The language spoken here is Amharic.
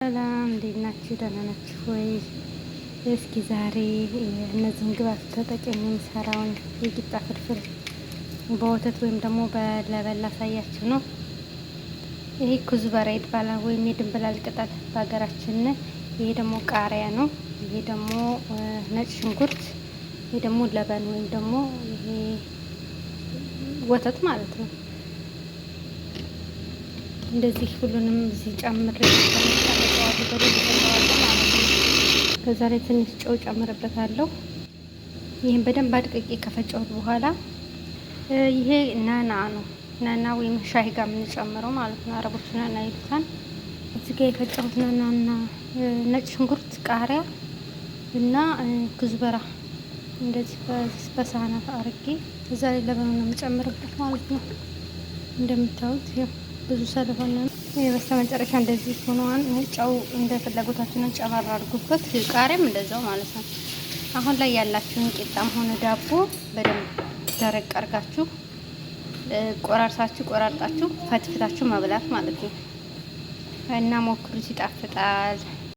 ሰላም እንዴት ናችሁ? ደህና ናችሁ ወይ? እስኪ ዛሬ እነዚህን ግብአት ተጠቅሜ የምሰራውን የቂጣ ፍርፍር በወተት ወይም ደግሞ በ لبن ላሳያችሁ ነው። ይሄ كزبرة ይባላል ወይም የድንብላል ቅጠል በሀገራችን። ይሄ ደግሞ ቃሪያ ነው። ይሄ ደግሞ ነጭ ሽንኩርት፣ ይሄ ደግሞ لبن ወይም ደግሞ ይሄ ወተት ማለት ነው። እንደዚህ ሁሉንም እዚህ ጨምሬ በደንብ ፈጨዋለሁ ማለት ነው። ከዛ ላይ ትንሽ ጨው ጨምርበታለሁ። ይህን በደንብ አድቅቄ ከፈጨሁት በኋላ ይሄ نعناع ነው። نعناع ወይም ሻሂ ጋር የምንጨምረው ማለት ነው። አረቦቹ نعناع ይሉታል። እዚህ ጋር የፈጨሁት نعناع ና ነጭ ሽንኩርት፣ ቃሪያ እና كزبرة እንደዚህ በሳህና አርጌ እዛ ላይ لبن ኑ ነው የምጨምርበት ማለት ነው። እንደምታዩት ብዙ ስለሆነ በስተመጨረሻ እንደዚህ ሆኗል። ጨው እንደ ፍላጎታችሁ ጨመር አድርጉበት። ቃሪያም እንደዛው ማለት ነው። አሁን ላይ ያላችሁን ቂጣም ሆነ ዳቦ በደንብ ደረቅ አድርጋችሁ ቆራርሳችሁ ቆራርጣችሁ ፈትፍታችሁ መብላት ማለት ነው እና ሞክሩት፣ ይጣፍጣል።